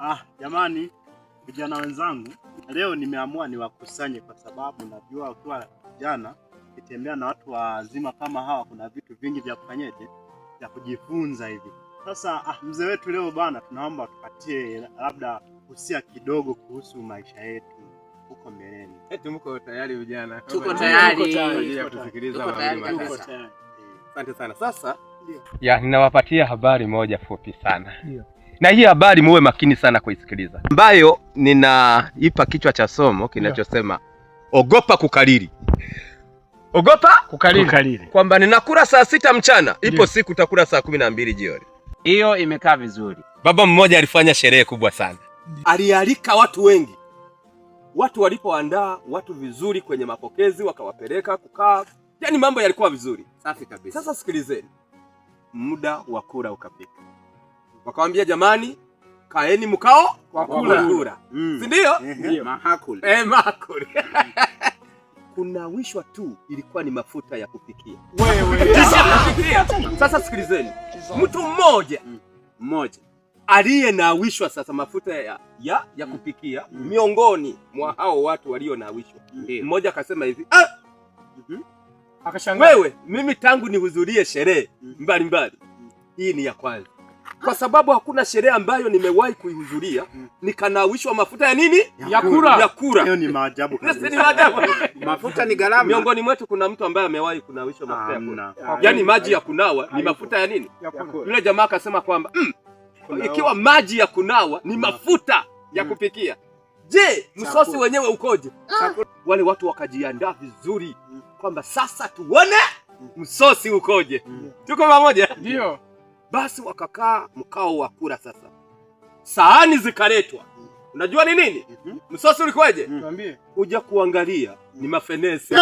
Ah, jamani, vijana wenzangu, leo nimeamua niwakusanye kwa sababu najua ukiwa kijana ukitembea na watu wazima kama hawa kuna vitu vingi vya kufanyeje, vya kujifunza hivi. Sasa mzee wetu leo bana, tunaomba tupatie labda usia kidogo kuhusu maisha yetu huko mbeleni. Eti mko tayari vijana? Tuko tayari. Kwa ajili ya kusikiliza Tuko tayari mawili kabisa. matatu. Asante sana. Sasa Ya, ninawapatia habari moja fupi sana. Na hii habari muwe makini sana kuisikiliza, ambayo ninaipa kichwa cha somo kinachosema ogopa kukariri. Ogopa Kukariri. kwamba ninakula saa 6 mchana, ipo siku utakula saa 12 jioni. Hiyo imekaa vizuri. Baba mmoja alifanya sherehe kubwa sana, alialika watu wengi. Watu walipoandaa watu vizuri kwenye mapokezi, wakawapeleka kukaa, yaani mambo yalikuwa vizuri. Safi kabisa. Sasa sikilizeni, muda wa kula ukafika, wakawambia jamani, kaeni mkao wa kula, kula. Si ndio? Mahakuli. Makuli. Kunawishwa tu ilikuwa ni mafuta ya kupikia. Wewe. Sasa sikilizeni, mtu mmoja Mmoja. aliyenawishwa sasa mafuta ya kupikia miongoni mwa hao watu walionawishwa, Ndio. mmoja akasema hivi, Akashangaa. wewe, mimi tangu nihudhurie sherehe mbalimbali, hii ni ya kwanza, kwa sababu hakuna sherehe ambayo nimewahi kuihudhuria nikanawishwa mafuta ya nini? Ya kula. Ya kula. Hiyo ni maajabu Sasa ni kabisa. maajabu. Mafuta ni gharama. Miongoni mwetu kuna mtu ambaye amewahi kunawishwa mafuta ya kula, Hamna. yaani maji ya kunawa ni mafuta ya nini? Ya kula. Yule jamaa akasema kwamba ikiwa maji ya kunawa ni mafuta ya kupikia, je, msosi wenyewe ukoje? Wale watu wakajiandaa vizuri kwamba sasa tuone msosi ukoje. Tuko pamoja? Ndio. Basi wakakaa mkao wa kula. Sasa sahani zikaletwa. Unajua ni nini? Msosi ulikuwaje? Tuambie. Kuja kuangalia ni mafenesi.